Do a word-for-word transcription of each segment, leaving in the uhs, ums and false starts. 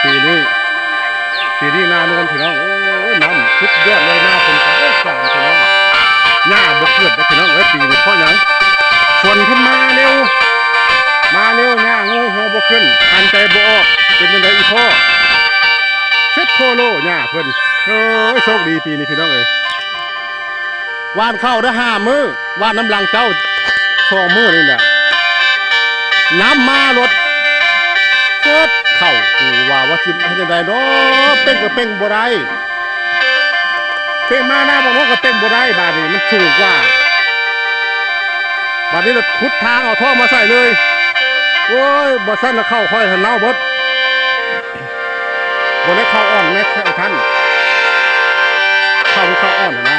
ปีนี้ ปีนี้นานวนพี่น้อง โอ้ย น้ำสุดยอดเลย หน้าฝนก็โอ้ยสามพี่น้อง หญ้าบ่เกิดนะพี่น้องเอ้ย ปีนี้เพราะหยัง ฝนเพิ่นมาเร็ว มาเร็ว หญ้างูหัวบ่ขึ้น หันใจบ่ออก เป็นจั่งใด๋อีพ่อ เซ็ตโคโลหญ้าเพิ่น เอ้ย โชคดีปีนี้พี่น้องเอ้ย หว่านข้าวได้ห้ามื้อ หว่านนำหลังเจ้าสองมื้อนี่แหละ น้ำมาโลด เกิดข้าว กูว่า ว่าสิเฮ็ดจั่งใด๋เนาะ เป่งก็เป่งบ่ได้ เป่งมาหน้าบ่อนกก็เป่งบ่ได้ บาดนี้มันสูงกว่า บาดนี้โลดขุดทางเอาท่อมาใส่เลย โอ้ย บ่ซั่นละข้าวข้อยหั้นเน่าเบิด บ่ได้ข้าวอ่อนแม้กระทั่งข้าว ข้าวอ่อนน่ะนะ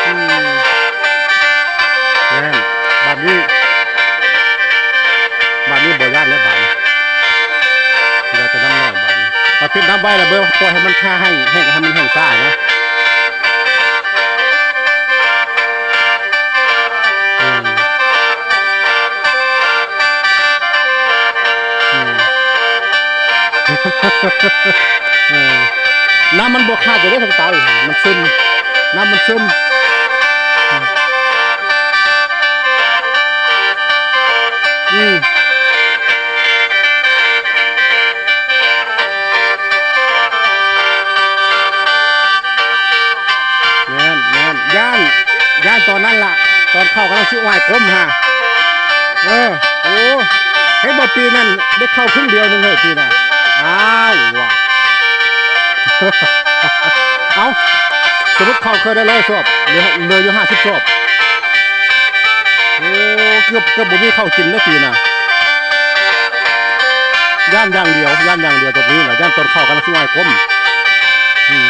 อืม แม่น บาดนี้ บาดนี้บ่ย้านแล้วบาดนี้ สิได้แต่น้ำน้อยบาดนี้ เอาปิดน้ำไว้แล้วเบิ่ง ปล่อยให้มันคาแห้ง แห้ง ให้มันแห้งซ่านะ อืม อืม เออ น้ำมันบ่ขาดอยู่เด้ทางใต้ มันซึม น้ำมันซึม อืม แม่น แม่น ย้าน ย้านตอนนั้นล่ะ ตอนข้าวกำลังสิอ้อยกลมฮะ เออ โอ้ เฮ้ย บ่ปีนั้นได้ข้าวครึ่งเดียวหนึ่งเฮ้ย ปีน่ะ อ้าวว่ะ เอ้า สมมุติข้าวเคยได้ร้อยซอบ เหลือ เหลืออยู่ห้าสิบซอบ โอ้ เกือบ เกือบบ่มีข้าวกินนะปีน่ะ ย้านอย่างเดียว ย้านอย่างเดียวตอนนี้น่ะ ย้านตอนข้าวกำลังสิอ้อยกลม อืม